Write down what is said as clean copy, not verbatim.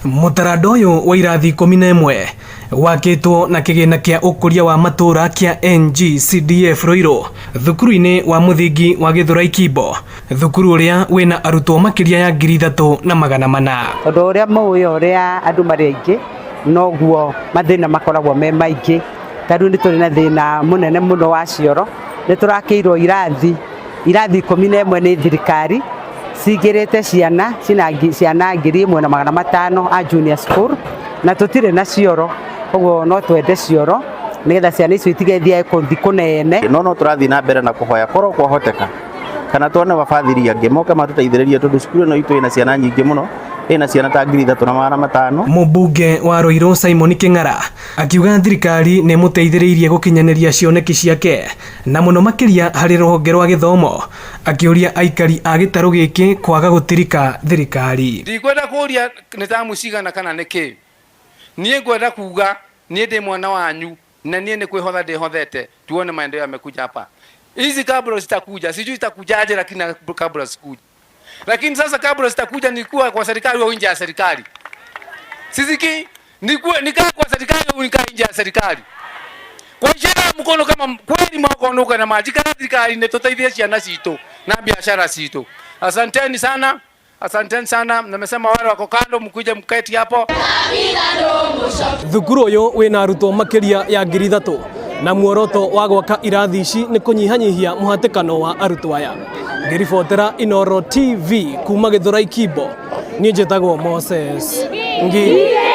Mũtaranda ũyũ wa irathi 11 wakĩtwo na kĩgĩna kĩa ũkũria wa matũũra kĩa NGCDF Ruiru thukuru-inĩ wa mũthingi wa Githurai Kimbo, thukuru ũrĩa wĩna arutwo makĩria ya 3400. Tondũ ũrĩa mũĩ ũrĩa andũ marĩ aingĩ noguo mathĩna makoragwo me maingĩ. Ta rĩu nĩ tũrĩ na thĩna mũnene mũno wa cioro, nĩ tũrakĩirwo irathi, irathi 11 nĩ thirikari, cingĩrĩte ciana, ciina ciana 1500 a junior school, na tũtirĩ na cioro, koguo no twende cioro nĩgetha ciana icio itigathiage kũthi kũnene. No no tũrathiĩ na mbere na kũhoya korwo kwahoteka kana tuone wabathiri angĩ moke matũteithĩrĩrie tondũ cukuru ĩno itũ ĩna ciana nyingĩ mũno, ĩna ciana ta 3500. Mũmbunge wa Ruiru Simon Kĩng'ara akiuga thirikari nĩ ĩmũteithĩrĩirie gũkinyanĩria cioneki ciake na mũno makĩria harĩ rũhonge rwa gĩthomo, akĩũria aikari a gĩtarũ gĩkĩ kwaga gũtirika thirikari. Ndikwenda kũria nĩ tamu cigana kana nĩ kĩ, niĩ ngwenda kuga niĩ ndĩ mwana wanyu na niĩ nĩ kwĩhotha ndĩhothete, tuone maendeleo yamekuja hapa. Hizi kabla zitakuja, sijui zitakujaje, lakini kabla zikuja. Lakini sasa kabla zitakuja nikuwa kwa serikali au nje ya serikali. Siziki nikuwa nikaa kwa serikali au nikaa nje ya serikali. Kwa ishara ya mkono kama kweli mwakonuka na maji kana thirikari nĩ tũteithie ciana citũ na biashara citũ. Asanteni sana. Asanteni sana. Nimesema wale wako kando mkuje mketi hapo. Thukuru ũyũ wĩna arutwo makĩria ya 3000 na muoroto wa gwaka irathi ici nĩ kũnyihanyihia mũhatĩkano wa arutwo aya. Ngĩribotera Inooro TV kuma Githurai Kimbo, niĩ njĩtagwo Moses Ngi.